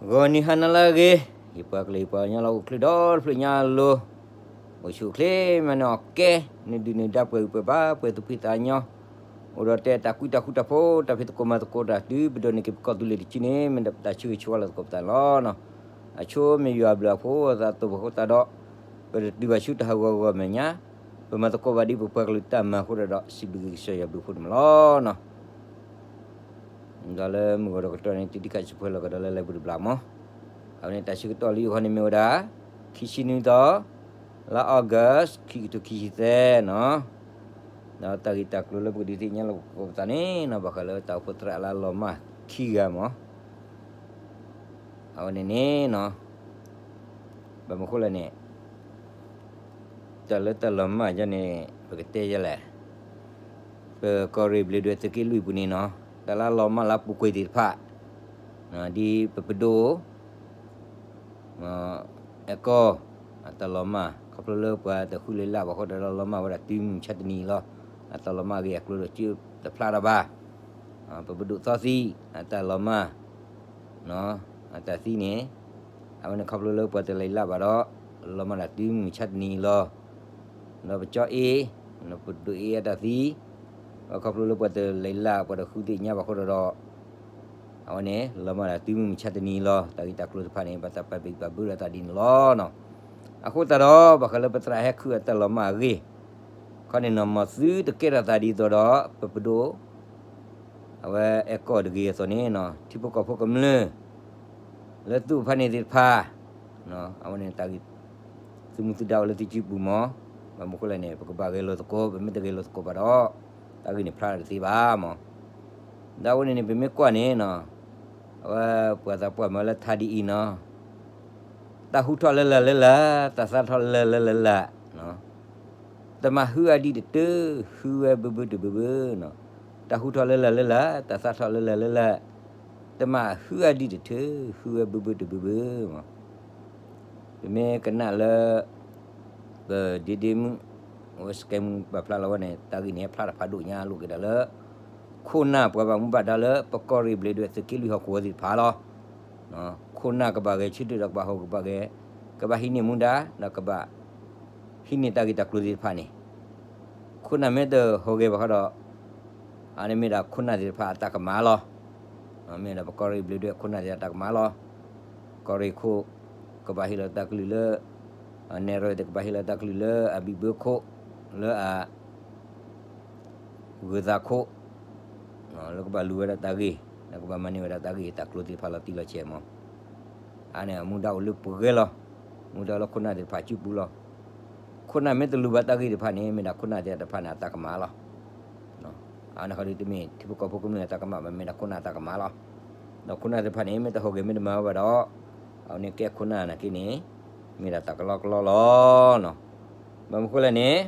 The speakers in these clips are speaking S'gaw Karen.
ဂီၤနံၤဟါနၤလၢအဂ့ၤ, ယပှၤကလုာ်ယပှၤကညီလၢအိၣ်ချ့ဒီတဖျၢၣ်ညါအလိၤ, အိၣ်ဆူၣ်အိၣ်ချ့မၤန့ၢ်အီၣ်ကဲ, နဒုၣ်နဒါပှဲၤဂံၢ်ပှဲၤဘါပှဲၤသူၣ်ဖှံသးညီ, အိၣ်ဒီးတဲတၢ်ကွံတၢ်ဃူတၢ်ဖိး တၢ်ဖံးသကိးမၤသကိးတၢ်တုၤပဒိးန့ၢ်က့ၤပကီၢ်သူလ့ၤတစုန့ၣ် မ့ၢ်ဒၣ်ပတၢ်ဆၢဂ့ၤဆၢဝါလီၤသကိးပသးန့ၣ်လီၤ. အဆိမ့ၢ်ယွၤအဘျုးအဖှိၣ်အသးသိၣ်ပဃိသတးဒီး, ပတတုၤဘၣ်ဆူတၢ်ဟးဂီၤဂီၤမဲာ်ညါ, ပမၤသကိးဘၣ်ဒ်ပပှၤကလုာ်တၢ်မၤအဃိဒီး စံးဘျုးက့ၤကစၢ်ယွၤဘျုးဖှိၣ်န့ၣ်မးလီၤနီၤ. ဒီးလၢမုၢ်ဂီၤဒီးကတီၢ်န့ၣ် တံၤတံၤခးစံးပှဲၤလီၤကဒီးလၢလၢၢ်ပူၤတဘျီမး, အဝဲန့ၣ်တၢ်ဆၢကတီၢ်လၢယဂီၢ်န့ၣ်မ့ၢ်ဝဲဒၣ် ခံဆံနွံသီ, လါ August ခံကထိခံဆံသၢနီၤ. ဒီးတၢ်ဂ့ၢ်တၢ်ကျိၤလၢပကဒုးသ့ၣ်ညါလီၤကဒီးပသးန့ၣ်နီၤ ဘၣ်ဃးလၢတၢ်အိၣ်ဖှိၣ်သရၣ်လၢအလီၤမၢ်ခံဂၤမး, အဝဲန့ၣ်န့ၣ်နီၤ, ဘၣ်မနုၤဃိလဲၣ်န့ၣ် တၢ်လၢတၢ်လီၤမၢ်ယါန့ၣ် ပကတဲယဲလဲၣ်, ပကီၢ်ရ့ၣ်ဘျ့းဒွဲၣ်သုးက့လွံၢ်ပူၤန့ၣ်နီၤ, တၢ်လၢအလီၤမၢ်လၢအပူၤကွံာ်သ့ၣ်တဖၣ်, ဒ်ပပဒိၣ် အဲကီၢ် အတၢ်လီၤမၢ် ခီဖျိလၢပှၤတဃုလ့လၢ်ဘၣ်ဃိဒီးလီၤမၢ်ဝဲဒၣ်တုၤမုၢ်မဆါတနံၤလီၤ. အတၢ်လီၤမၢ်အဂ့ၢ်အကျိၤဒီးစုတဖျါတၢ်ဘၣ်, ပပဒိၣ်သီသံ အတၢ်လီၤမၢ် အတၢ်သံန့ၣ်, အဝဲန့ၣ်ခီဖျိလၢပှၤတလံၤလၢ်ဘၣ်ဒီး လီၤမၢ်ဒၣ်တုၤမုၢ်မဆါတနံၤလီၤ. ဒီးပကၠီအ့, ပဒိၣ်အ့အတၢ်သံ, ခီဖျိလၢပှၤတလံၤလၢ် ပှၤတဃုသ့ၣ်ညါဘၣ်ဃိဒီး, အဝဲန့ၣ် လီၤမၢ်ဒၣ်တုၤမုၢ်မဆါတနံၤလီၤ. တၢ်ဂ့ၢ်တၢ်ကျိၤတဖၣ်န့ၣ် ဘၣ်တၢ်ပာ်ဘံၣ်ပာ်ဘၢဒီးတၢ်ဒ်န့ၣ်လီၤ. အဃိသတးဒီး ဘၣ်ဃးလၢပသရၣ်ဟဲခုးအတၢ်လီၤမၢ်အဂ့ၢ် ခီန့ၣ်နီၤ မ်သုတကဲထီၣ်သးဒ်သိးဒီး ပပဒိၣ် အဝဲအဲကီၢ်တဂ့ၤအသိးန့ၣ်နီၤ ထံဖိကီၢ်ဖိကမျၢၢ် လၢသူၣ်ဖးန့ၣ်သ့ၣ်တဖၣ်, အဝဲန့ၣ်တၢ်ဂ့ၢ် သုးမုၢ်သံၣ်ဘိလၢသုစုပူၤမး, ဘၣ်မနုၤဃိလဲၣ်န့ၣ် ပကဘၣ်ဂဲၤလိာ်သကိး ပမ့ၢ်တဂဲၤလိာ်သကိးဘၣ်ဒီး တၢ်ဂ့ၢ်န့ၣ်ဖျါတသ့ဘၣ်မး. ဒီးအဝဲန့ၣ်န့ၣ် ပမ့ၢ်ကွၢ်န့ၣ်နီၤ အဝဲပှၤသးပှၢ်မၤလၢထါဒ်အံၤနီၤ တၢ်ဟူထီၣ်လၢလၢ်လၢလၢ်, တၢ်သါထီၣ်လၢလၢ်လၢလၢ်, တမၤဟုအဒံးတတၢ, ဟုဝဲဘုဘုတဘုဘုနီၤ, တၢ်ဟူထီၣ်လၢလၢ်လၢလၢ်, တၢ်သါထီၣ်လၢလၢ်လၢလၢ်, တမၤဟုအဒံးတတၢ, ဟုဝဲဘုဘုတဘုဘုမး. ပမ့ၢ်ကနၣ်လၢ ပဒ့ဒ့မုၣ် အဝဲစကဲမုၣ်ပာ်ဖျါလီၤဝဲန့ၣ် တၢ်ဂ့ၢ်န့ၣ် ဟဲဖျါတဖးဒိၣ်ညါလိာ်က့ၤဒီးလၢ ခိၣ်နၢ်ပှၤဘၣ်မူဘၣ်ဒါလၢ ပကီၢ်ရ့ၣ်ဘျ့းဒွဲၣ်သုးက့လွံၢ်ဟီၣ်ခိၣ်ဝဲသ့ၣ်တဖၣ်လီၤ. ခိၣ်နၢ်ကဘၣ်ဂဲၤဆၢထၢၣ်ဒီးကဘၣ်ဟီၣ်ကဘၣ်ဂဲၤ, ကဘၣ်ဟံးန့ၢ်မူဒါ ဒီးကဘၣ်ဟံးန့ၢ်တၢ်ဂ့ၢ်တၢ်ကျိၤသ့ၣ်တဖၣ်န့ၣ်, ခိၣ်နၢ်မ့ၢ်တဟီၣ်ဂဲၤဘၣ်ဃီဒီး အန့ၣ်မ့ၢ်ဒၣ်ခိၣ်နၢ်သ့ၣ်တဖၣ်အတၢ်ကမၣ်လီၤ. မ့ၢ်ဒၣ်ပကီၢ်ရ့ၣ်ဘျ့းဒွဲၣ်ခိၣ်နၢ်သ့ၣ်တဖၣ်အတၢ်ကမၣ်လီၤ. ကီၢ်ရ့ၣ်ခိၣ် ကဘၣ်ဟ့ၣ်လီၤတၢ်ကလုၢ်လၢ နဲၣ်ရွဲၣ် တကဘၣ်ဟ့ၣ်လီၤတၢ်ကလုၢ်လၢအဘံၣ်ဘၢခိၣ်, လၢအ ဂုၤသးခိၣ်, လၢကဘၣ်လူၤဝဲဒၣ်တၢ်ဂ့ၢ်, လၢကဘၣ်မၤန့ၢ်ဝဲဒၣ်တၢ်ဂ့ၢ်တၢ်ကျိၤသ့ၣ်တဖၣ်လီၤတံၢ်လီၤဆဲးမး. အန့ၣ်အမူဒါအိၣ်လၢပှဲၤဂဲၤလီၤ. မူဒါလၢခိၣ်နၢ်သ့ၣ်တဖၣ်စုပူၤလီၤ. ခိၣ်နၢ်မ့ၢ်တလူၤဘၣ်တၢ်ဂ့ၢ်သ့ၣ်တဖၣ်န့ၣ် မ့ၢ်ဒၣ်ခိၣ်နၢ်သ့ၣ်တဖၣ်န့ၣ် အတၢ်ကမၣ်လီၤ. အန့ၣ်ခီဒုးတမ့ၢ်ထံဖိကီၢ်ဖိကမျၢၢ်အတၢ်ကမၣ်ဘၣ် မ့ၢ်ဒၣ်ခိၣ်နၢ်အတၢ်ကမၣ်လီၤ. ဒီးခိၣ်နၢ်သ့ၣ်တဖၣ်န့ၣ် မ့ၢ်တဟီၣ်ဂဲၤမ့ၢ်တမၤဝဲဘၣ်ဒီး အဝဲန့ၣ်ကဲခိၣ်နၢ်နာ်က့န့ၣ် မ့ၢ်ဒၣ်တၢ်ကလီကလီလီၤနီၤ. ဘၣ်မနုၤဃိလဲၣ်န့ၣ်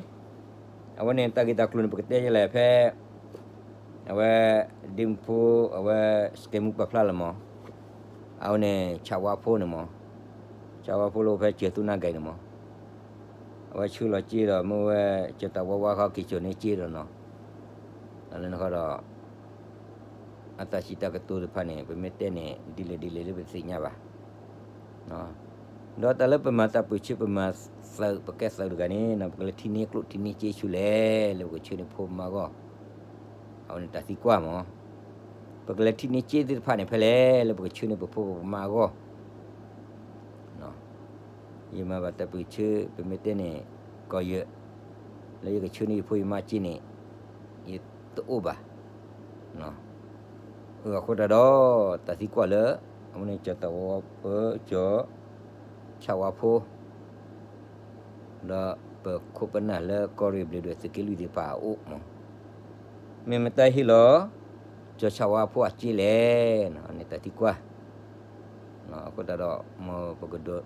အဝဲန့ၣ်တၢ်ဂ့ၢ်တၢ်ကျိၤန့ၣ် ပကတဲယဲလဲၣ်ဖဲ အဝဲ ဒ့မုၣ်ဖိ အဝဲစကဲမူပာ်ဖျါလီၤမး, အဝဲန့ၣ် ဆၣ်ဝါဖိန့ၣ်မး, ဆၣ်ဝါဖိလၢအိၣ်ဖဲစၢၤသူနၢ်ကဲၤန့ၣ်မး, အဝဲဆှၢလီၤစ့ဒီး မ့ၢ်ဝဲ ကၠီၤတၢ်ဝါဝါဃီက့ၤစိာ်န့ၢ်စ့ဒီးနီၤ, လၢနဃီဒီး အတၢ်စံးတၢ်ကတိၤသ့ၣ်တဖၣ်န့ၣ် ပမ့ၢ်တဲန့ၣ် ဒ်လဲၣ်ဒ်လဲၣ်လၢပတသ့ၣ်ညါဘၣ်. ဒီးတၢ်လၢပမၤတၢ်ပၢၢ်ဆၢ ပမၤသုး ပကဲသုးတဂၤန့ၣ် ပကလဲၤထံၣ်န့ၢ်ကျိၣ်ထံၣ်န့ၢ်စ့ဆူလဲၣ် လၢပကဆှၢန့ၢ်ဖိမါအဂီၢ်, အဝဲန့ၣ်တၢ်သံကွၢ်မး. ပကလဲၤထံၣ်န့ၢ်စ့သ့ၣ်တဖၣ်န့ၣ်ဖဲလဲၣ် လၢပကဆှၢန့ၢ်ပဖိပမါအဂီၢ် ယမၤဘၣ်တၢ်ပၢၢ်ဆၢ ပမ့ၢ်တဲန့ၣ် ကီၢ်ယဲၢ် လၢယကဆှၢန့ၢ်ယဖိယမါစ့န့ၣ် ယတအိၣ်ဘၣ်. အဃိတၢ်ဒီး တၢ်သံကွၢ်လၢ အဝဲန့ၣ်ကၠီၤတၢ်ဝါဝါ ကၠီၤ ဆၣ်ဝါဖိ ဒီးပခိၣ်ပနၢ်လၢကီၢ်ရ့ၣ်ဘျ့းဒွဲၣ်သုးက့လွံၢ်သ့ၣ်တဖၣ်အအိၣ်မး, မ့ၢ်မတၤဟ့ၣ်လီၤ ကၠီၤဆၣ်ဝါဖိအစ့လဲၣ်န့ၣ် တၢ်သံကွၢ်. အဃိတၢ်ဒီး မ်ပကဒိး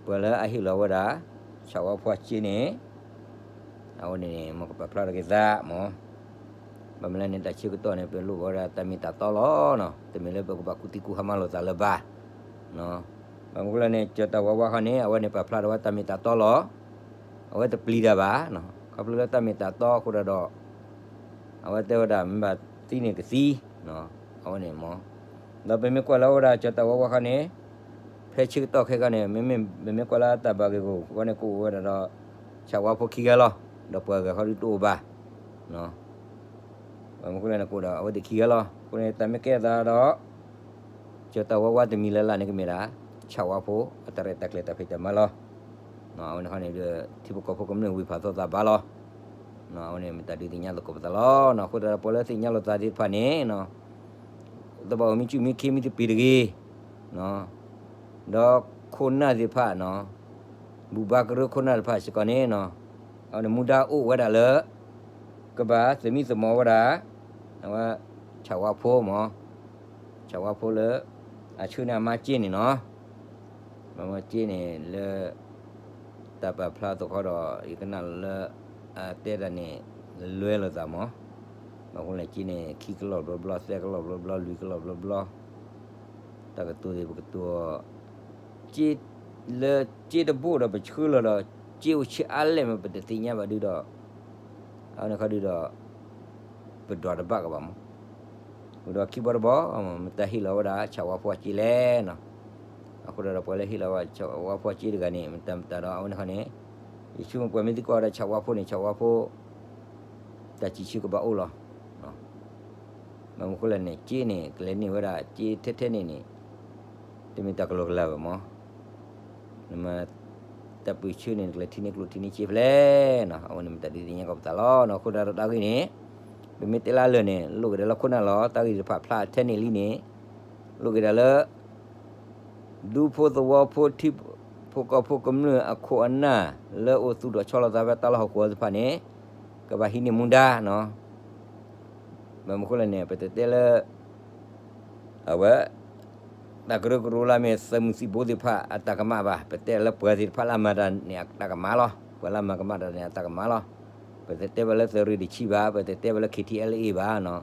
ပှၤလၢအဟ့ၣ်လီၤဝဲဒၣ် ဆၣ်ဝါဖိအစ့န့ၣ် အဝဲန့ၣ်န့ၣ် မ်ကပာ်ဖျါထီၣ်က့ၤသးမး. ဘၣ်မနုၤလဲၣ်န့ၣ် တၢ်ဆၢကတီၢ်န့ၣ် ပလိၣ်ဘၣ်ဝဲဒၣ်တၢ်မ့ၢ်တၢ်တီလီၤနီၤ, တမ့ၢ်လၢပကဘၣ်ကူၣ်သံကူၣ်ဟါမၢ်လိာ်သးလၢၤဘၣ်. ဘၣ်မနုၤလဲၣ်န့ၣ် ကၠီၤတၢ်ဝါဝါခီန့ၣ် အဝဲန့ၣ်ပာ်ဖျါထီၣ်ဝဲတၢ်မ့ၢ်တၢ်တီလီၤ. အဝဲတပျံၤတၢ်ဘၣ်, ခီဖျိလၢတၢ်မ့ၢ်တၢ်တီအဃိတၢ်ဒီး အဝဲတဲဝဲဒၣ်မ့ၢ်ဘၣ်သံန့ၣ်ကသံ, အဝဲန့ၣ်မး ဒီးပမ့ၢ်ကွၢ်လၢအဝဲဒၣ်ကၠီၤတၢ်ဝါဝါခီန့ၣ်, ဖဲဆၢကတီၢ်ခဲခါန့ၣ် မ့မ့ၢ်ပမ့ၢ်ကွၢ်လၢတၢ်ဘၣ်ဂ့ၢ်ဂီၢ်ခီန့ၣ် ကအိၣ်ဝဲဒၣ်ဒီး ဆၣ်ဝါဖိခံဂၤလီၤ. ဒီးပှၤဂၤခီဒုးတအိၣ်ဘၣ်. ဘၣ်မနုၤဃိလဲၣ်န့ၣ် ကအိၣ်ဒီးအဝဲသ့ၣ်ခံဂၤလီၤ. အဃိန့ၣ် တၢ်မ့ၢ်ကဲအသးဒီး ကၠီၤတၢ်ဝါဝါတမံၤလၢ်လၢ်န့ၣ် ကမ့ၢ်ဒၣ် ဆၣ်ဝါဖိ အတၢ်ရဲၣ်တၢ်ကျဲၤတၢ်ဖံးတၢ်မၤလီၤ. အဝဲန့ၣ်ခီန့ၣ်ဒီး ထံဖိကီၢ်ဖိကမျၢၢ်ဝံၤဖးသီသးဘၣ်လီၤ. အဝဲန့ၣ်မ့ၢ်တၢ်ဒုးသ့ၣ်ညါသကိးပသးလီၤ. အဃိသတးဒီး ပှၤလၢသ့ၣ်ညါလိာ်သးသ့ၣ်တဖၣ်န့ၣ် သဘၣ်အိၣ်မ့ၢ်စူၣ်မ့ၢ်ခ့မ့ၢ်တပ့ၤတဂ့ၤ, ဒီးခိၣ်နၢ်သ့ၣ်တဖၣ် ဘူၣ်ဘါကရၢခိၣ်နၢ်တဖၣ်စ့ၢ်ကီးန့ၣ် အဝဲန့ၣ်မူဒါအိၣ်ဝဲဒၣ်လၢ ကဘၣ်သမံသမိးဝဲဒၣ် အဝဲ ဆၣ်ဝါဖိမး, ဆၣ်ဝါဖိလၢ အဆၢန့ၢ်အမါက့န့ၣ်နီၤ. မ့ၢ်က့န့ၣ်လၢ တၢ်ပာ်ဖျါသကိးဒီး ယကနၣ်လၢ အတဲတၢ်န့ၣ် လွဲလိာ်သးမး. ဘၣ်မနုၤလဲၣ် က့န့ၣ် ခံကလီၢ်ဘျီဘျီ, သၢကလီၢ်ဘျီဘျီ, လွံၢ်ကလီၢ်ဘျီဘျီ, တၢ်ကတိၤသ့ၣ်ပကတိၤ က့လၢက့တဘိဒီးပဆှၢလီၤဒီး က့အိၣ်ဆံးအါလဲၣ်မး ပတသ့ၣ်ညါဘၣ်ဒုဒီး အဝဲန့ၣ်ခီဒုဒီး ပဒွးတဘၣ်ကဘၣ်မး. အိၣ်ဒီးခံဘီတဘီ မတၤဟ့ၣ်လီၤဝဲဒၣ် ဆၣ်ဝါဖိအက့လဲၣ်နီၤ. အဃိဒီး ပှၤလၢဟ့ၣ်လီၤဝဲဆၣ်ဝါဖိအက့တဂၤန့ၣ် မတၤမတၤဒီး အဝဲန့ၣ်ခီန့ၣ် ယဆိကမိၣ်ပှၤမ့ၢ်သံကွၢ်ဝဲဒၣ်ဆၣ်ဝါဖိန့ၣ် ဆၣ်ဝါဖိ တၢ်စံးဆၢကဘၣ်အိၣ်လီၤ. ဘၣ်မနုၤဃိလဲၣ်န့ၣ် က့န့ၣ် ကလဲၤန့ၢ်ဝဲဒၣ်က့ထဲထဲန့ၣ်န့ၣ် တမ့ၢ်တၢ်ကလီကလီဘၣ်မး. နမၤ တၢ်ပၢၢ်ဆၢန့ၣ် နကလဲၤထံၣ်န့ၢ်ကျိၣ်ထံၣ်န့ၢ်စ့ဖဲလဲၣ်နီၤ. အဝဲန့ၣ်မ့ၢ်တၢ်ဒုးသ့ၣ်ညါကီးပသးလီၤ. အဃိဒီးတၢ်ဂ့ၢ်န့ၣ် ပမ့ၢ်တဲလၢလၢာ်န့ၣ် လိၣ်က့ၤဒၣ်လၢခိၣ်နၢ်လီၤ. တၢ်ဂ့ၢ်တဖၣ်ဖျါထဲန့ၣ်လံန့ၣ် လိၣ်က့ၤဒၣ်လၢ ဒူဖိသဝီဖိ ထံဖိကီၢ်ဖိကမျၢၢ်အခိၣ်အနၢ် လၢအိၣ်သူၣ်ထီၣ်ဆီလီၤသးဖဲတၢ်လီၢ်ဟီၣ်ခိၣ်အံၤသ့ၣ်တဖၣ်န့ၣ် ကဘၣ်ဟံးန့ၢ်မူဒါနီၤ. ဘၣ်မနုၤဃိလဲၣ်န့ၣ် ပတတဲလၢ အဝဲ တၢ်ကရၢကရိလၢမ့ၢ်သုးမုၢ်သံၣ်ဘိသ့ၣ်တဖၣ်အတၢ်ကမၣ်ဘၣ်. ပတဲလၢပှၤသ့ၣ်တဖၣ်လၢအမၤတၢ်န့ၣ်အတၢ်ကမၣ်လီၤ. ပှၤလၢအမၤကမၣ်တၢ်န့ၣ်အတၢ်ကမၣ်လီၤ. ပတတဲဘၣ်လၢသုးရ့ၣ်တဆံဘၣ်, ပတတဲဘၣ်လၢ ခ့ထံအဲလ်အ့ဘၣ်နီၤ.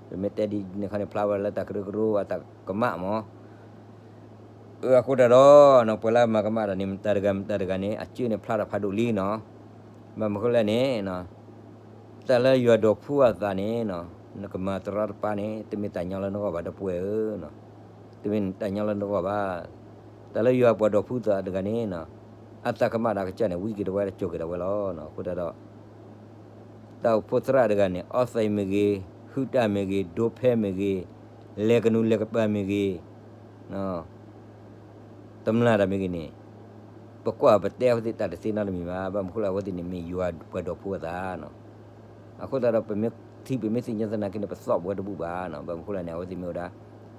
ပမ့ၢ်တဲဒ်န့ၣ်ခီန့ၣ် ဖျါဝဲလၢတၢ်ကရၢကရိအတၢ်ကမၣ်မး. အဃိတၢ်ဒီး ပှၤလၢအမၤကမၣ်တၢ်န့ၣ် မတၤတဂၤမတၤတဂၤန့ၣ် အစၢန့ၣ်ဖျါထီၣ်ဖးဒိၣ်လံနီၤ. ဘၣ်မနုၤဃိလဲၣ်န့ၣ် တၢ်လၢယွၤဒိးဖှူအသးန့ၣ် နကမၤသရၣ်တပၤန့ၣ် တမ့ၢ်တၢ်ညီလၢနဂီၢ်ဘၣ် ဒီပုၢ်ဝဲၢ်ဧၢ. တမ့ၢ်တၢ်ညီလၢနဂီၢ်ဘၣ်. တၢ်လၢယွၤပှၤဒိးဖှူသးတဂၤန့ၣ် အတၢ်ကမၣ်တၢ်ကစၢ်န့ၣ် ဝံက့ၤဒၣ်ဝဲ ကၠိၤက့ၤဒၣ်ဝဲလီၤ. အဃိတၢ်ဒီး တၢ်အိၣ်ဖှိၣ်သရၣ်တဂၤန့ၣ် အီသံးမ့ၢ်ဂ့ၤ, ဟုၣ်တၢ်မ့ၢ်ဂ့ၤ, ဒိဖဲမ့ၢ်ဂ့ၤ, လဲၤကနူၤလဲၤကပၤမ့ၢ်ဂ့ၤ တမျၢ်တၢ်မ့ၢ်ဂ့ၤန့ၣ် ပကွၢ်ပတဲအဝဲသ့ၣ်တၢ်တသ့နီတမံၤဘၣ်. ဘၣ်မနုၤဃိလၢအဝဲသ့ၣ်န့ၣ်မ့ၢ်ယွၤပှၤဒိးဖှူအသးနီၤ. အဃိသတးဒီး ပမ့ၢ်ထံၣ်ပမ့ၢ်သ့ၣ်ညါသနာ်က့န့ၣ် ပသီၣ်ပဝဲတဘူၣ်ဘၣ်နီၤ. ဘၣ်မနုၤဃိလဲၣ်န့ၣ် အဝဲသ့ၣ်မ့ၢ်ဝဲဒၣ်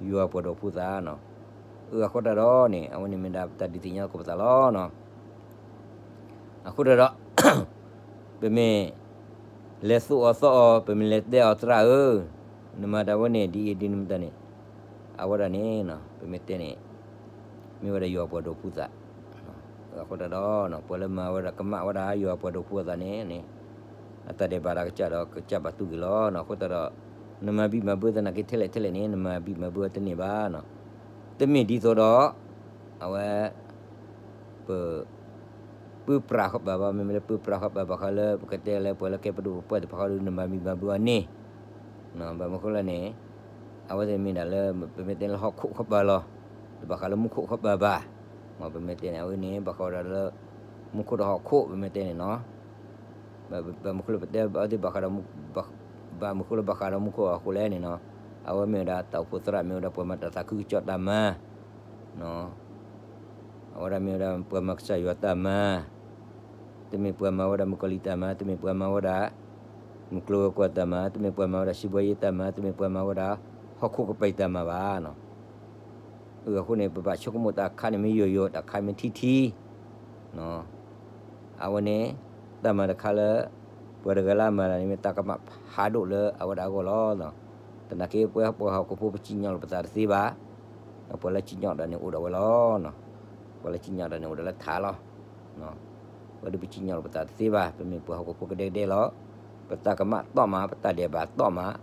ယွၤပှၤဒိးဖှူသးနီၤ. အဃိတၢ်ဒီးန့ၣ် အဝဲန့ၣ်မ့ၢ်ဒၣ်တၢ်ဒုးသ့ၣ်ညါသကိးပသးလီၤနီၤ. အဃိတၢ်ဒီး ပမ့ၢ် လဲၤသိၣ်အီၤသီၣ်အီၤ ပမ့ၢ်လဲၤတဲအီၤသရၣ်ဧၢ, နမၤတၢ်ဝဲန့ၣ် ဒ်အံၤဒ်နမတၤန့ၣ် အဝဲဒၣ်န့ၣ် ပမ့ၢ်တဲန့ၣ် မ့ၢ်ဝဲဒၣ်ယွၤပှၤဒိးဖှူသး. အဃိတၢ်ဒီး ပှၤလၢမၤဝဲဒၣ်ကမၣ်ဝဲဒၣ်ယွၤပှၤဒိးဖှူအသးန့ၣ် အတၢ်ဒဲးဘးတၢ်ကစၢ်ဒီး ကစၢ်ဘၣ်တူၢ်က့ၤလီၤ. အဃိတၢ်ဒီး နမၤဘံၣ်မၤဘၢသနာ်က့ထဲလဲၣ်ထဲလဲၣ်န့ၣ် နမၤဘံၣ်မၤဘၢတန့ၢ်ဘၣ်နီၤ. တမ့ၢ်ဒ်သိးဒီး အဝဲ ပ ပၢပြးဃီပၤဘၣ်. မ့မ့ၢ်လၢပၢပြးဃီပၤဘၣ်ဃးလၢ ပကတဲလၢပှၤလၢကဲပဒိၣ်ပပှၢ်သ့ၣ်တဖၣ်ဃီဒီး နမၤဘံၣ်မၤဘၢအီၤန့ၣ် ဘၣ်မနုၤဃိလဲၣ်န့ၣ် အဝဲသ့ၣ်မ့ၢ်ဒၣ်လၢ ပမ့ၢ်တဲလၢဟီၣ်ခိၣ်ဃီပၤလီၤ. တဘၣ်ဃးလၢမူခိၣ်ဃီပၤဘၣ်. မ်ပမ့ၢ်တဲန့ၣ် အဝဲန့ၣ် ဘၣ်ဃးဝဲဒၣ်လၢ မူခိၣ်ဒီးဟီၣ်ခိၣ် ပမ့ၢ်တဲန့ၣ်နီၤ. ဘၣ်မနုၤဃိလၢပတဲအဝဲသ့ၣ်ဘၣ်ဃးဒီး ဘၣ်မနုၤဃိလၢဘၣ်ဃးဒီးမူခိၣ်ဟီၣ်ခိၣ်လဲၣ်န့ၣ်နီၤ. အဝဲမ့ၢ်ဝဲဒၣ်တၢ်အိၣ်ဖှိၣ်သရၣ်မ့ၢ်ဝဲဒၣ်ပှၤမၤတၢ်သးခုကစီၣ်တၢ်မၤ အဝဲဒၣ်မ့ၢ်ဝဲဒၣ်ပှၤမၤကစၢ်ယွၤတၢ်မၤ, တမ့ၢ်ပှၤမၤဝဲဒၣ်မုၣ်ကီၤလံၢ်တၢ်မၤ, တမ့ၢ်ပှၤမၤဝဲဒၣ် မုၢ်ကျိၤဝဲၤကွာ်တၢ်မၤ, တမ့ၢ်ပှၤမၤဝဲဒၣ်စံးဘှီယ့တၢ်မၤ, တမ့ၢ်ပှၤမၤဝဲဒၣ် ဟီၣ်ခိၣ်ကပၤတၢ်မၤဘၣ်နီၤ. အဃိန့ၣ် ပဘၣ်ဆိကမိၣ်တၢ်ခါန့ၣ်မ့ၢ်ယိာ်ယိာ် တၢ်ခါမ့ၢ်ထံထံ အဝဲန့ၣ် တၢ်မၤတခါလၢ ပှၤတဂၤလၢအမၤတၢ်န့ၣ် မ့ၢ်တၢ်ကမၣ်ဖးဒိၣ်လၢအဝဲဒၣ်အဂီၢ်လီၤ. သနာ်က့ ပဝဲပှၤဟီၣ်ခိၣ်ဖိ ပစံၣ်ညီၣ်လီၤပသးတသ့ဘၣ်. ပှၤလၢစံၣ်ညီၣ်တၢ်န့ၣ်အိၣ်ဒီးဝဲလီၤ. ပှၤလၢစံၣ်ညီၣ်တၢ်န့ၣ်အိၣ်ဒီးလၢထးလီၤ. ပှၤဒုးပစံၣ်ညီၣ်လီၤပသးတသ့ဘၣ်. ပမ့ၢ်ပှၤဟီၣ်ခိၣ်ဖိကဒဲကဒဲလီၤ. ပတၢ်ကမၣ်တီၢ်မး, ပတၢ်ဒဲးဘးတီၢ်မး,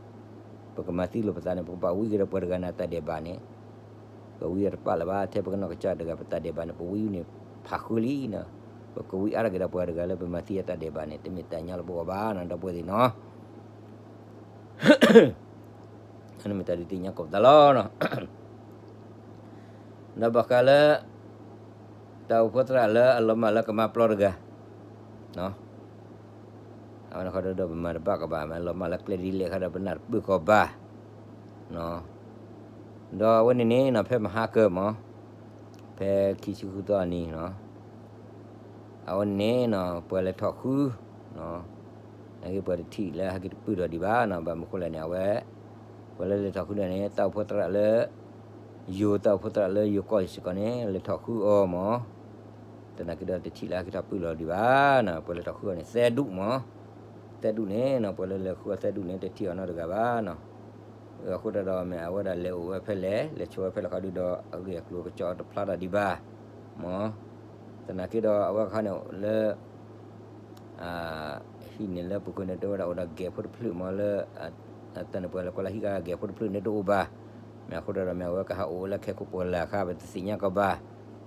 ပကမၤသံလိာ်ပသးန့ၣ် ပကဘၣ်ဝံက့ၤဒီးပှၤတဂၤန့ၣ် တၢ်ဒဲးဘးန့ၣ် ပဝံအတပာ်လၢၤဘၣ်. ထဲပကနီၢ်ကစၢ်တဂၤ ပတၢ်ဒဲးဘးန့ၣ် ပဝံန့ၣ် ဖးဃုလံနီၤ. ပကဝံအါထီၣ်က့ၤဒီးပှၤတဂၤလၢပမၤသံအတၢ်ဒဲးဘးန့ၣ် တမ့ၢ်တၢ်ညီလၢပဂီၢ်ဘၣ်နီၤ ဒီပုၢ်ဝဲၢ်သ့ၣ်နီၤ. အန့ၣ်မ့ၢ်တၢ်ဒုးသ့ၣ်ညါကိးပသးလီၤ. ဒီးဘၣ်ဃးလၢ တၢ်အိၣ်ဖှိၣ်သရၣ်လၢအလီၤမၢ်လၢကမါပျီတဂၤ, အဝဲန့ၣ်ဃီဒီးပမၤတဘၣ်ကဘၣ် မ့ၢ်လီၤမၢ်လၢကျဲဒ်လဲၣ်ခါဒီးပနၢ်တပၢၢ်ကီးဘၣ်, ဒီးအဝဲန့ၣ်န့ၣ်နီၤ ဖဲမဟါကၢမး, ဖဲခံဆံဃုသီအနံၤနီၤ, အဝဲန့ၣ်နီၤ ပှၤလဲၤထီၣ်ဃု နာ်က့ပှၤတထံၣ်လၢဟဲက့ၤတပၢၢ်ထီၣ်ဒံးဘၣ်နီၤ, ဘၣ်မနုၤဃိလဲၣ်န့ၣ် အဝဲ ပှၤလၢလဲၤထီၣ်ဃုန့ၣ် တၢ်အိၣ်ဖှိၣ်သရၣ်လၢ ယိၤ တၢ်အိၣ်ဖှိၣ်သရၣ်လၢယိၤကီၢ်စ့ၢ်ကီးန့ၣ် လဲၤထီၣ်ဃုအီၤမး, သနာ်က့ဒီးတထံၣ်လၢဟဲက့ၤထီၣ်ပၢၢ်လီၤဒံးဘၣ်နီၤ, ပှၤလဲၤထီၣ်ဃုအီၤန့ၣ် သဲဒူၣ်မး, သဲဒူၣ်န့ၣ်နီၤ ပှၤလၢလဲၤဃုအီၤသဲဒူၣ်န့ၣ် တထံၣ်အီၤနီတဂၤဘၣ်နီၤ, အဃိတၢ်ဒီးမ့ၢ်အဝဲဒၣ်လဲၤအိၣ်ဝဲဖဲလဲၣ် လဲၤဆိးဝဲဖဲလဲၣ်ခီဒုဒီး အဂ့ၢ်အကျိၤကစီၣ်တဖျါထီၣ်ဒံးဘၣ် မး, သနာ်က့ဒီးအဝဲခါန့ၣ်လၢ ဟံၣ်န့ၣ်လၢပူၤကွံာ်န့ၣ် တဲဝဲဒၣ်အိၣ်ဒီးဂဲၤဖိတဖျၢၣ်မးလၢ တၢ်န့ၣ်ပှၤလၢကွၢ်လၢဟံၣ်ဂၤဂဲၤဖိတဖျၢၣ်န့ၣ်တအိၣ်ဘၣ်, မ့ၢ်အဃိတၢ်ဒီးမ့ၢ်အဝဲကဟးအိၣ်ဝဲလၢခဲခိၣ်ပှၢ်လၢ် အခါ ပတသ့ၣ်ညါကီးဘၣ်,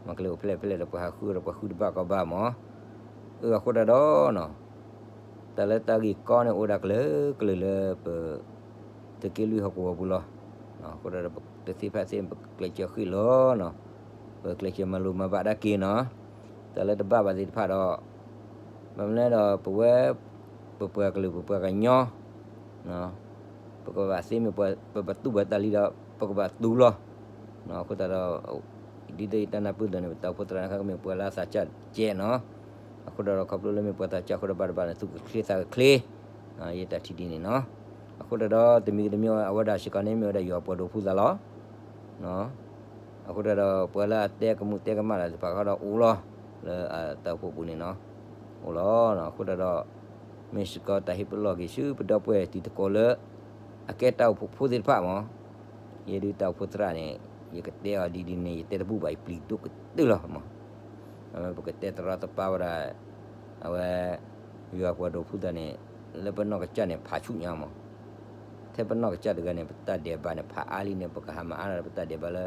မ့ၢ်ကလဲၤအိၣ်ဖဲလဲၣ်ဖဲလဲၣ်ဒီးပှၤဟးဃုဒီးပှၤဃုတဘၣ်ကီးဘၣ်မး, အဃိတၢ်ဒီး တၢ်လၢတၢ်ဂ့ၢ်ကီန့ၣ်အိၣ်ဒၣ်ကလုာ်ကလုာ်လၢပ သုးက့လွံၢ်ဟီၣ်ကဝီၤပူၤလီၤ, အဃိတၢ်ဒီးပတသ့ဖးသ့ ပကျဲးစၢးဃ့ၢ်လီၤနီၤ, ပကျဲးစၢးမၤလိမၤဘၣ်ဒၣ်က့ၤနီၤ, တၢ်လၢတဘၣ်ဘၣ်သ့ၣ်တဖၣ်ဒီး မ့ၢ်မနုၤဒီးပဝဲ ပပှၤကလုာ်ပပှၤကညီ ပကဘၣ်သ့မ့ၢ်ပှၤ ပဘၣ်တူၢ်ဘၣ်တၢ်လံဒီး ပကဘၣ်တူၢ်လီၤ, အဃိတၢ်ဒီး ဒ်သိးယတၢ်နၢ်ပၢၢ်အသိးန့ၣ် ပတၢ်အိၣ်ဖှိၣ်သရၣ်န့ၣ် ကမ့ၢ်ပှၤလၢအသးစၢ်ကဲနီၤ, အဃိတၢ်ဒီးခီဖျိလၢမ့ၢ်ပှၤသးစၢ်အဃိဒီးဘၣ်တဘၣ်န့ၣ် သူၣ်ကချ့သးကချ့, ယတၢ်ထံၣ်ဒ်န့ၣ်နီၤ, အဃိတၢ်ဒီးတမံၤဂ့ၤတမံၤအဝဲဒၣ်စ့ၢ်ကီးန့ၣ် မ့ၢ်ဝဲဒၣ်ယွၤပှၤဒိးဖှူသးလီၤ အဃိတၢ်ဒီး ပှၤလၢအတဲကမူၣ်တဲကမၣ်တၢ်သ့ၣ်တဖၣ်ဃီဒီးအိၣ်လီၤ, လၢအတၢ်အိၣ်ဖှိၣ်ပူၤန့ၣ်နီၤ, အိၣ်လီၤ, အဃိတၢ်ဒီး မ့ၢ်စ့ၢ်ကီးတၢ်ဟ့ၣ်ပလီၢ်က့ၤဆူပဒီပုၢ်ဝဲၢ်တံၤသကိးလၢ အကဲတၢ်အိၣ်ဖှိၣ်ဖိသ့ၣ်တဖၣ်မး, ယဲဒုးတၢ်အိၣ်ဖှိၣ်သရၣ်န့ၣ် ယကတဲအီၤဒ်ဒ်န့ၣ် ယတဲတဘူၣ်ဘၣ် ယပျံၤဒိၣ်ကတၢၢ်လီၤမး, ပကတဲတရီတပါဝဲဒၣ် အဝဲ ယွၤပှၤဒိးဖှူသးန့ၣ် လၢပနီၢ်ကစၢ်န့ၣ် ဖးဆူညါမး, ထဲပနီၢ်ကစၢ်တဂၤန့ၣ် ပတၢ်ဒဲးဘးန့ၣ် ဖးအါလံန့ၣ် ပကဟးမၤအါဒီးပတၢ်ဒဲးဘးလၢ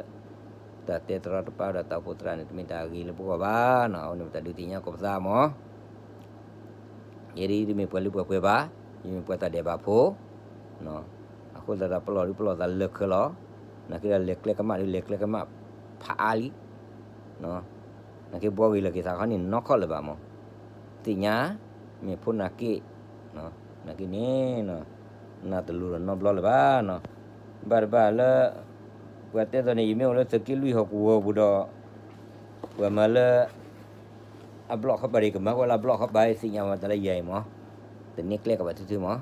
တၢ်တဲတရီတပါဒီးတၢ်အိၣ်ဖှိၣ်သရၣ်န့ၣ် တမ့ၢ်တၢ်ဂ့ၤလၢပဂီၢ်ဘၣ်နီၤ, အဝဲန့ၣ်ပတၢ်ဒုးသ့ၣ်ညါကီးပသးမး, ယဲဒၣ်တမ့ၢ်ပှၤလၢပှဲၤပှဲၤဘၣ်, ယမ့ၢ်ပှၤတၢ်ဒဲးဘးဖိ, အဃိသတးဒီးပလီၢ်ဒုးပလီၢ်သးလၢာ်ခၢလီၤ, နာ်က့ဒီးလဲၤကျဲကမၣ်ဒုးလဲၤကျဲကမၣ် ဖးအါလံ, နာ်က့ဘှီဂ့ၤလၢာ်က့ၤသးခီန့ၣ်နီၢ်ခီၣ်လၢၤဘၣ်မး, သ့ၣ်ညါ, မ့ၢ်ဖိနာ်က့, နာ်က့န့ၣ် နၢ်တလူၤဒီးနီတဘျီလၢၤဘၣ်နီၤ, ဘၣ်တဘၣ်လၢ ပှၤတဲသိးန့ၣ် ယမ့ၢ်အိၣ်လၢသုးက့လွံၢ်ဟီၣ်ကဝီၤပူၤဒီး ပှၤမၤလၢ အဘျီၣ်ခီပၤဒံး ကမၤကွၢ်လၢအဘျီၣ်ခီပၤ သ့ၣ်ညါဝဲတၢ်လၢယၤအံၤမး, တန့ၢ်ကျဲကဘၣ်ထုထုမး,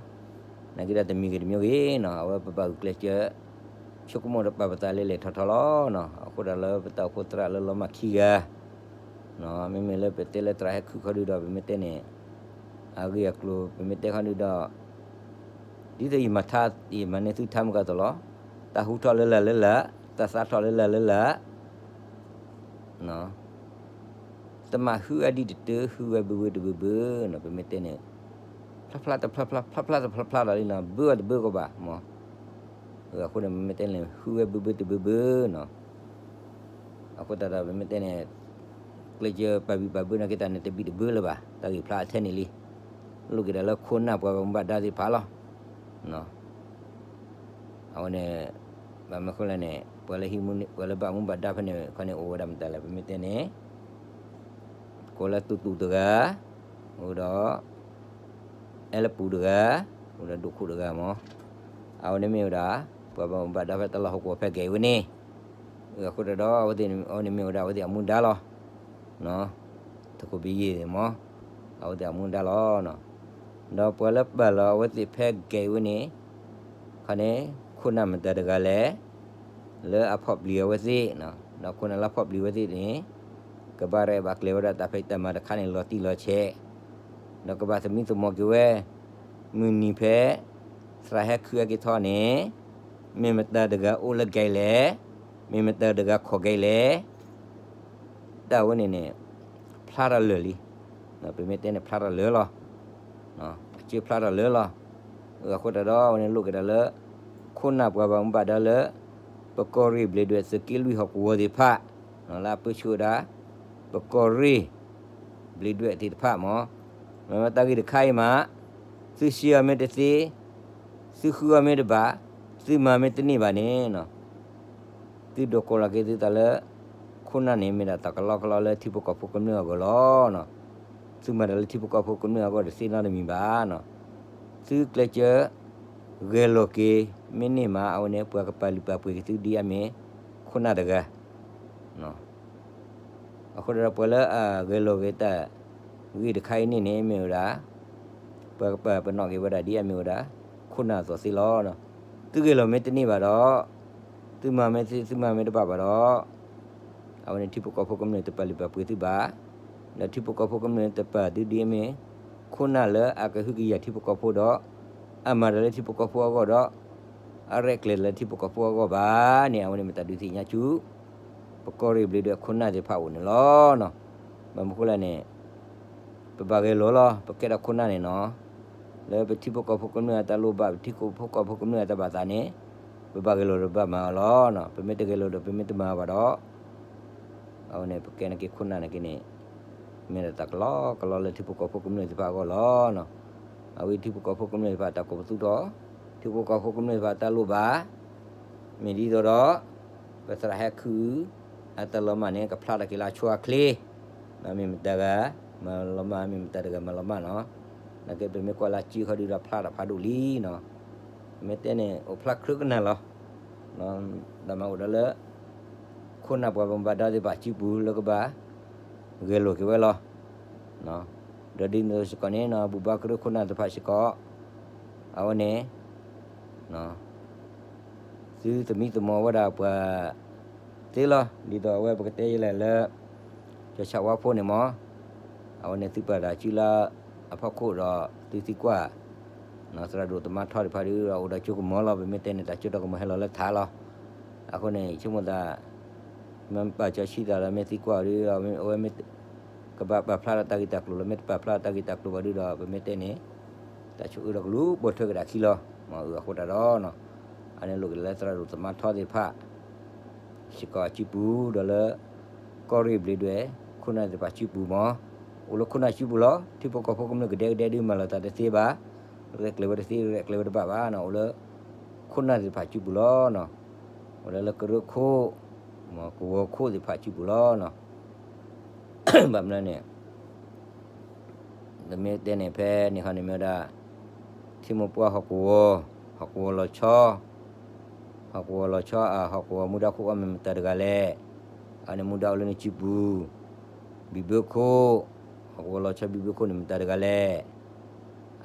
နာ်က့ဒီးတမံၤဂ့ၤတမံၤဂ့ၤနီၤ အဝဲပဘၣ်ဂုာ်ကျဲးစၢး ဆိကမိၣ်ဒီးပာ်ပသးလၢလဲၤထီၣ်ထီလီၤနီၤ, အဃိဒီးလၢပတၢ်အိၣ်ဖှိၣ်သရၣ်လၢလီၤမၢ်ခံဂၤ မ့မ့ၢ်လၢပတဲလၢသရၣ်ဟဲခုၣ်ခီဒုဒီး ပမ့ၢ်တဲန့ၣ် အဂ့ၢ်အကျိၤ ပမ့ၢ်တဲခီဒုဒီး ဒ်သိးယမၤထါ ယမၤန့ၢ်သုထါမုၢ်ကသိးလီၤ, တၢ်ဟူထီၣ်လၢလာ်လၢလာ်, တၢ်သါထီၣ်လၢလာ်လၢလာ် တမၤဟုအဒံၣ်တတၢ ဟုဝဲဘၢဘၢတဘၢဘၢနီၤ, ပမ့ၢ်တဲန့ၣ် ဖျါဖျါတဖျါဖျါ ဖျါဖျါတဖျါဖျါဒီးလံနီၤ, ဘၢအီၤတဘၢကီးဘၣ်မး, အဃိန့ၣ် ပမ့ၢ်တဲန့ၣ် ဟုဝဲဘၢဘၢတဘၢဘၢနီၤ, အဃိသတးဒီး ပမ့ၢ်တဲန့ၣ် ကျဲးစၢးပာ်ဘံၣ်ပာ်ဘၢနာ်က့တၢ်န့ၣ် တဘံၣ်တဘၢလၢၤဘၣ်, တၢ်ဂ့ၢ်ဖျါအထဲန့ၣ်လံ, လိၣ်က့ၤဒၣ်လၢခိၣ်နၢ်ပှၤဘၣ်မူဘၣ်ဒါသ့ၣ်တဖၣ်လီၤ. အဝဲန့ၣ် ဘၣ်မနုၤဃိလဲၣ်န့ၣ် ပှၤလၢဟံးမူ ပှၤလၢဘၣ်မူဘၣ်ဒါဖဲန့ၣ်ခီန့ၣ် အိၣ်ဝဲဒၣ်မတၤလဲၣ် ပမ့ၢ်တဲန့ၣ် ကိးလၢတူၢ်တူၢ်တဂၤ, အိၣ်ဒီး အဲလပူၤတဂၤ, အိၣ်ဒီးဒိၣ်ခိၣ်တဂၤမး, အဝဲန့ၣ်မ့ၢ်ဝဲဒၣ် ပှၤဘၣ်မူဘၣ်ဒါဖဲတၢ်လီၢ်ဟီၣ်ကဝီၤဖဲကဲၤဝဲန့ၣ်, အဃိတၢ်ဒီး အဝဲသ့ၣ်န့ၣ်မ့ၢ်ဝဲဒၣ်အဝဲသ့ၣ်အမူဒါလီၤ. ထခိၣ်ဘံယ့ၢ်မး, အဝဲသ့ၣ်အမူဒါလီၤ. ဒီးပှၤလၢပာ်လီၤအဝဲသ့ၣ်ဖဲကဲၤဝဲန့ၣ် ခီန့ၣ် ခိၣ်နၢ်မတၤတဂၤလဲၣ် လၢအဖီၣ်ပျံၤအဝဲသ့ၣ်, ဒီးခိၣ်နၢ်လၢအဖီၣ်ပျံၤဝဲသ့ၣ်န့ၣ် ကဘၣ်ရဲၣ်ဘၣ်ကျဲၤဝဲဒၣ်တၢ်ဖံးတၢ်မၤတခါန့ၣ် လီၤတံၢ်လီၤဆဲး, ဒီးကဘၣ်သမံသမိးက့ၤဝဲ မုၢ်နံၤဖဲ သရၣ်ဟဲခုးဟဲက့ၤထီၣ်န့ၣ် မ့ၢ်မတၤတဂၤအိၣ်လၢကဲၤလဲၣ်, မ့ၢ်မတၤတဂၤခိးကဲၤလဲၣ် တၢ်ဝဲန့ၣ်န့ၣ် ဖျါထီၣ်လၢာ်လံ. ပမ့ၢ်တဲန့ၣ်ဖျါထီၣ်လၢာ်လီၤ. အစၢဖျါထီၣ်လၢာ်လီၤ. အဃိတၢ်ဒီးအဝဲန့ၣ်လိၣ်က့ၤဒၣ်လၢ ခိၣ်နၢ်ပှၤဘၣ်မူဘၣ်ဒါလၢ ပကီၢ်ရ့ၣ်ဘျံးဒွဲၣ်သုးက့လွံၢ်ဟီၣ်ကဝီၤသ့ၣ်တဖၣ် လၢအပၢဆှၢဝဲဒၣ် ပကီၢ်ရ့ၣ် ဘျံးဒွဲၣ်သ့ၣ်တဖၣ်မး မ့ၢ်ဝဲတၢ်ဂ့ၢ်တခါအံၤမး သုစံးအီၤမ့ၢ်တသ့, သုဃုအီၤမ့ၢ်တဘၣ်, သုမၤမ့ၢ်တန့ၢ်ဘၣ်န့ၣ် သုဒိးကိးလီၤက့ၤသုသးလၢ ခိၣ်နၢ်န့ၣ်မ့ၢ်ဒၣ်တၢ်ကလီကလီလၢထံဖိကီၢ်ဖိကမျၢၢ်အဂီၢ်လီၤ. သုမၤတၢ်လၢထံဖိကီၢ်ဖိကမျၢၢ်အဂီၢ်တသ့နီတမံၤဘၣ်နီၤ. သုကျဲးစၢး ဂဲၤလိာ်က့ၤ မ့ၢ်န့ၢ်မး အဝဲန့ၣ် ပှၤကပာ်လုၢ်ပာ်ပှ့ၤက့ၤသုဒ်အမ့ၢ် ခိၣ်နၢ်တဂၤ အဃိဒီး ပှၤလၢအဂဲၤလိာ်က့ၤတၢ်ဂ့ၢ်တခါအံၤန့ၣ်န့ၣ် မ့ၢ်ဝဲဒၣ် ပှၤကပာ်ပနီၣ်က့ၤဝဲဒၣ်ဒ်အမ့ၢ်ဝဲဒၣ် ခိၣ်နၢ်အသိးသ့လီၤ. သုဂဲၤလိာ်မ့ၢ်တန့ၢ်ဘၣ်ဒီး သုမၤမ့ၢ်သ့ သုမၤမ့ၢ်တဘၣ်ဘၣ်ဒီး အဝဲန့ၣ်ထံဖိကီၢ်ဖိကမျၢၢ်တပာ်လုၢ်ပာ်ပှ့ၤသုဘၣ်, ဒီးထံဖိကီၢ်ဖိကမျၢၢ်တပာ်သုဒ်အမ့ၢ် ခိၣ်နၢ်လၢအကဟုကယာ်ထံဖိကီၢ်ဖိဒီး အမၤတၢ်လၢထံဖိကီၢ်ဖိအဂီၢ်ဒီး အရဲၣ်ကျဲၤလၢထံဖိကီၢ်ဖိအဂီၢ်ဘၣ်န့ၣ် အဝဲန့ၣ်မ့ၢ်တၢ်ဒုးသ့ၣ်ညါဆူ ပကီၢ်ရ့ၣ်ဘျ့းဒွဲၣ်ခိၣ်နၢ်သ့ၣ်တဖၣ်အအိၣ်န့ၣ်လီၤ. ဘၣ်မနုၤဃိလဲၣ်န့ၣ် ပဘၣ်ဂဲၤလိာ်လီၤ. ပကဲထီၣ်ခိၣ်နၢ်န့ၣ်နီၤ, လၢပထံဖိကီၢ်ဖိကမျၢၢ်အတၢ်လိၣ်ဘၣ် ပထံဖိကီၢ်ဖိကမျၢၢ်အတၢ်ဘၣ်သးန့ၣ် ပဘၣ်ဂဲၤလိာ်ဒီးဘၣ်မၤအီၤလီၤ. ပမ့ၢ်တဂဲၤလိာ်ဒီးပမ့ၢ်တမၤအီၤဘၣ်ဒီး အဝဲန့ၣ် ပကဲနာ်က့ခိၣ်နၢ်နာ်က့န့ၣ် မ့ၢ်ဒၣ်တၢ်ကလီကလီလၢထံဖိကီၢ်ဖိကမျၢၢ်သ့ၣ်တဖၣ်အဂီၢ်လီၤ. အဝဲထံဖိကီၢ်ဖိကမျၢၢ်သ့ၣ်တဖၣ်တၢ်ကိးပသူထီၣ်, ထံဖိကီၢ်ဖိကမျၢၢ်သ့ၣ်တဖၣ်တၢ်လိၣ်ဘၣ် မ့ၢ်ဒ်သိးဒီး ပသရၣ်ဟဲခုၣ် အတၢ်လီၤမၢ်န့ၣ် ကဖျါထီၣ်က့ၤလၢအဆိအချ့, မ့ၢ်မတၤတဂၤ မၤလီၤမၢ် မ့ၢ်မတၤတဂၤမၤလီၤမၢ်နီၤ, နာ်က့ပမ့ၢ်ကွၢ်လၢစုခီဒုဒီးဖျါထီၣ်ဖးဒိၣ်လံနီၤ, မ့ၢ်တဲန့ၣ် အိၣ်ဖျါခုကနၣ်လီၤ. တၢ်မၤအိၣ်ဒီးလၢ ခိၣ်နၢ်ပှၤဘၣ်မူဘၣ်ဒါသ့ၣ်တဖၣ်စုပူၤလၢကဘၣ် ဂဲၤလိာ်က့ၤဝဲလီၤ. ဒီးဒ်န့ၣ်စ့ၢ်ကီးန့ၣ် ဘူၣ်ဘါကရၢခိၣ်နၢ်သ့ၣ်တဖၣ်စ့ၢ်ကီး အဝဲန့ၣ် သုသမံသမိးဝဲဒၣ်ပှၤသ့လီၤ. ဒ်သိးအဝဲပကတဲယလဲၣ်လၢ ကၠီၤဆၣ်ဝါဖိန့ၣ်မ့ၢ် အဝဲန့ၣ်သုပာ်တၢ်စုလၢအဖီခိၣ်ဒီးသုသံကွၢ် သရၣ်ဒိၣ်သမါထီသ့ၣ်တဖၣ်ဒီး အိၣ်ဒီးကၠိကမီၤလီၤ. ပမ့ၢ်တဲန့ၣ် တၢ်ကၠိတၢ်ကမီၤဟဲလီၤလၢထးလီၤ. အဃိန့ၣ် ဆိကမိၣ်သး မ့ၢ်ပာ်စီဆှံသးဒီးမ့ၢ်သံကွၢ်ဒီး အဝဲမ့ၢ် ကဘၣ်ပာ်ဖျါထီၣ်တၢ်ဂ့ၢ်တၢ်ကျိၤလီၤ. မ့ၢ်တပာ်ဖျါထီၣ်တၢ်ဂ့ၢ်တၢ်ကျိၤဘၣ်ဒီး ပမ့ၢ်တဲန့ၣ် တၢ်ဆိၣ်အၢဒီးကလူၤပိာ်ထွဲကဒါခံလီၤ. မ့ၢ်အဃိတၢ်ဒီး အန့ၣ်လိၣ်က့ၤလၢသရၣ်ဒိၣ်သမါထီသ့ၣ်တဖၣ် စ့ၢ်ကီးအစုပူၤ ဒီးလၢ ကီၢ်ရ့ၣ်ဘျ့းဒွဲၣ် ခိၣ်နၢ်သ့ၣ်တဖၣ်စုပူၤမ့ၢ် အိၣ်လၢခိၣ်နၢ်စုပူၤလီၤ. ထံဖိကီၢ်ဖိကမျၢၢ်ကဒဲကဒဲဒုးမၤလီၤတၢ်တသ့ဘၣ်, ရဲၣ်ကျဲၤဝဲတသ့ ရဲၣ်ကျဲၤဝဲတဘၣ်ဘၣ်နီၤ, အိၣ်လၢ ခိၣ်နၢ်သ့ၣ်တဖၣ်စုပူၤလီၤ. အိၣ်လၢလၢကရၢခိၣ် မ့ၢ်ကဝီၤခိၣ်သ့ၣ်တဖၣ်စုပူၤလီၤ. ဘၣ်မနုၤန့ၣ် တမ့ၢ်တဲန့ၣ် ဖဲန့ၣ်ခီန့ၣ်မ့ၢ်ဝဲဒၣ် ထံမိၢ်ပှၢ်ဟီၣ်ကဝီၤ, ဟီၣ်ကဝီၤလီၤဆီ, ဟီၣ်ကဝီၤလီၤဆီ အဟီၣ်ကဝီၤမူဒါခိၣ်အီၤမ့ၢ်မတၤတဂၤလဲၣ်. အန့ၣ်မူဒါအိၣ်လၢနစုပူၤ, ဘံၣ်ဘၢခိၣ်, ဟီၣ်ကဝီၤလီၤဆီဘံၣ်ဘၢခိၣ်န့ၣ်မတၤတဂၤလဲၣ်.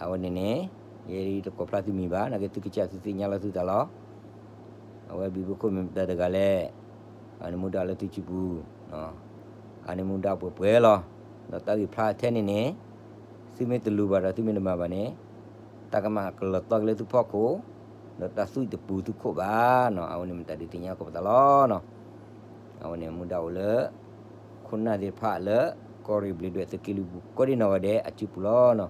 အဝဲန့ၣ်န့ၣ် ယဲယတကိးဖျါသုမံၤဘၣ် နာ်က့သုကစၢ်သုသ့ၣ်ညါလီၤသုသးလီၤ. အဝဲဘံၣ်ဘၢခိၣ်မ့ၢ်မတၤတဂၤလဲၣ်. အန့ၣ်မူဒါလၢသုစုပူၤ, အန့ၣ်မူဒါပှဲၤပှဲၤလီၤ. ဒီးတၢ်ဂ့ၢ်ဖျါထဲန့ၣ်န့ၣ် သုမ့ၢ်တလူၤဘၣ်ဒီးသုမ့ၢ်တမၤဘၣ်န့ၣ် တၢ်ကမၣ်ကလီၤတီက့ၤလၢသုဖီခိၣ်, ဒီးတၢ်သွံၣ်တပူၤသုခိၣ်ဘၣ်နီၤ. အဝဲန့ၣ်မ့ၢ်တၢ်ဒုးသ့ၣ်ညါကိးပသးလီၤနီၤ. အဝဲန့ၣ်မူဒါအိၣ်လၢ ခိၣ်နၢ်သ့ၣ်တဖၣ်လၢ ကီၢ်ရ့ၣ်ဘျ့းဒွဲၣ်သုးက့လွံၢ်ပူၤ ကိးဒံနီၢ်ဂၤဒဲးအစုပူၤလီၤနီၤ.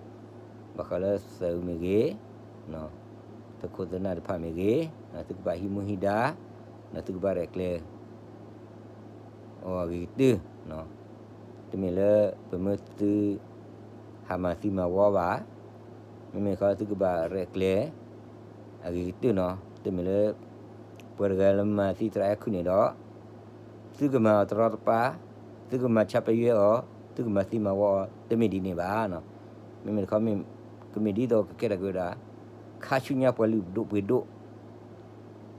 ဘၣ်ဃးလၢသးအုးမ့ၢ်ဂ့ၤ, သုးခိၣ်သုးနၢ်တဖၣ်မ့ၢ်ဂ့ၤ, သုကဘၣ်ဟံးမူဟံးဒါ, ဒီးသုကဘၣ်ရဲၣ်ကျဲၤ အဂ့ၤကတၢၢ်, တမ့ၢ်လၢပမၢသု ဟးမၤသံမၤဝီဘၣ်, မ့မ့ၢ်ဃီသုကဘၣ်ရဲၣ်ကျဲၤ အဂ့ၤကတၢၢ်နီၤ, တမ့ၢ်လၢ ပှၤတဂၤလၢမၤသံသရၣ်ဟဲခုၣ်န့ၣ်ဒီး သုကမၤအီၤတရီတပါ, သုကမၤဆါပယွဲအီၤ, သုကမၤသံမၤဝီအီၤ တမ့ၢ်ဒ်န့ၣ်ဘၣ်နီၤ. မ့မ့ၢ်တခီ ကမ့ၢ်ဒ်သိးကကဲထီၣ်က့ၤဝဲဒၣ် ခါဆူညါပှၤလုၢ်ဒိၣ်ပှ့ၤဒိၣ်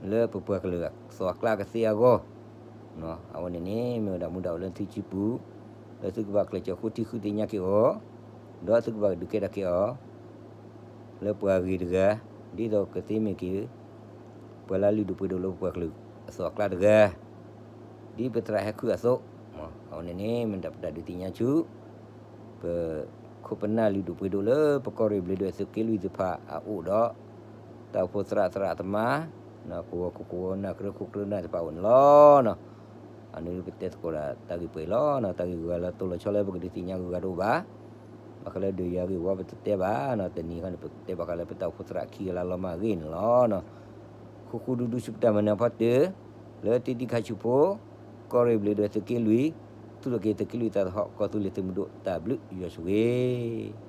လၢပပှၤကလုာ်အသိးအကျါကသ့အဂီၢ်, အဝဲန့ၣ်န့ၣ် မ့ၢ်ဝဲဒၣ်မူဒါအိၣ်လၢသုစုပူၤ, လၢသုကဘၣ်ကျဲးစၢးဃိထံဃုသ့ၣ်ညါက့ၤအီၤ, ဒီးသုကဘၣ်ကဒုးကဲထီၣ်က့ၤအီၤ လၢပှၤဂ့ၤတဂၤ, ဒ်သိးကသ့မ့ၢ်က့ၤ ပှၤလၢလုၢ်ဒိၣ်ပှ့ၤဒိၣ်လၢပပှၤကလုာ်အသိးအကျါတဂၤ, ဒ်ပသရၣ်ဟဲခုၣ်အသိး, အဝဲန့ၣ်န့ၣ် မ့ၢ်ဒၣ်ပတၢ်ဒုးသ့ၣ်ညါဆူ ပခိၣ်ပနၢ်လုၢ်ဒိၣ်ပှ့ၤဒိၣ်လၢပကီၢ်ရ့ၣ်ဘျ့းဒွဲၣ်သုးက့လွံၢ်သ့ၣ်တဖၣ်အအိၣ်ဒီး တၢ်အိၣ်ဖှိၣ်သရၣ်သရၣ်သမါ, ကဝီၤခိၣ်ကဝီၤနၢ်ကရၢခိၣ်ကရၢနၢ်သ့ၣ်တဖၣ်အအိၣ်န့ၣ်လီၤ. အန့ၣ်ပတဲသကိးဒၣ်တၢ်ဂ့ၢ်ပှဲၤလီၤ, တၢ်ဂ့ၢ်ဂုၤဂၤလၢတိၢ်လီၤဆီလၢပကဒုးသ့ၣ်ညါဂုၤဂၤတအိၣ်ဘၣ်. ဘၣ်ဃးလၢဒုးယၤဂ့ၢ်ဝီပတတဲဘၣ်, တနံၤဃီန့ၣ် ပတဲဘၣ်ဃးလၢပတၢ်အိၣ်ဖှိၣ်သရၣ်ခံဂၤလၢလီၤမၢ်အဂ့ၢ်န့ၣ်လီၤ. ဃူဃူဒူဒူဆူပတၢ်မၤနၢၤဖီတၢၢ်, လၢတံၤတံၤခါဆူၣ်ဖိ, ကီၢ်ရ့ၣ်ဘျ့းဒွဲၣ်သုးက့လွံၢ်, သူၣ်ထီၣ်က့ၤသုးက့လွံၢ်သးသဟီၣ် ကီၢ်သူလ့ၤသုးမုၢ်ဒိၣ်တၢ်ဘျုးယွၤဆိၣ်ဂ့ၤ